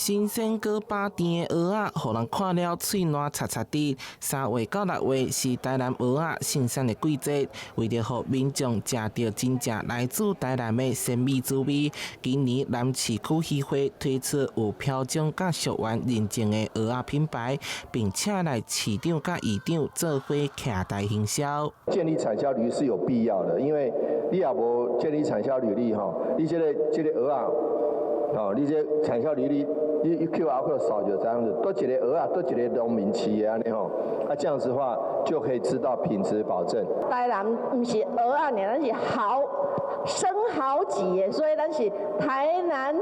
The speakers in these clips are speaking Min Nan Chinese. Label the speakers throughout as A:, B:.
A: 新鮮閣飽甜的蚵仔，予人看了喙瀾擦擦滴。3月到6月是台南蚵仔盛產的季節，為著予民眾食著真正來自台南的鮮美滋味，今年南市區漁會推出有標準佮溯源認證的蚵仔品牌，並且來市長佮議長做伙徛台行銷。
B: 建立產銷履歷是有必要的，因為你若無建立產銷履歷吼，你這個蚵仔，哦，你這產銷履歷，你 QR code 掃就這樣子，佗一个蚵仔，佗一个農民飼的按呢吼，啊這樣子的話就可以知道品質保證。
C: 台南毋是蚵仔爾，咱是蠔生蠔級的，所以咱是台南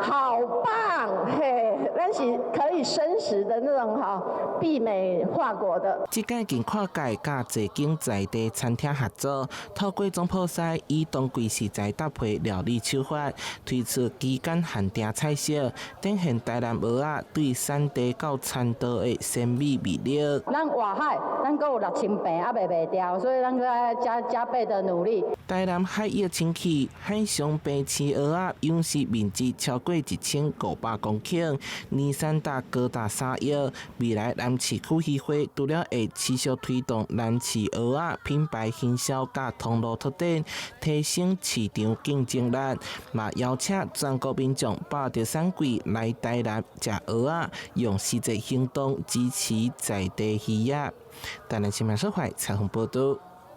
C: 好棒嘿，咱是可以生食的那種哈，媲美法國的。
A: 這屆更跨界佮濟間在地餐廳合作，透過總鋪師以當季食材搭配料理手法，推出期間限定菜色，展現台南蚵仔對產地到餐桌的鮮美魅力。
D: 咱外海，咱閣有6000坪猶未賣掉，所以咱閣愛加倍的努力。
A: 台南海域清氣，海上白飼蚵仔養殖面積超過1500公頃，年產達高達3億。未來南市區漁會除了會持續推動南市蚵仔品牌行銷佮通路拓展，提升市場競爭力，嘛邀請全國民眾把著產季來台南食蚵仔，用實際行動支持在地漁業。台南新聞社採訪報導。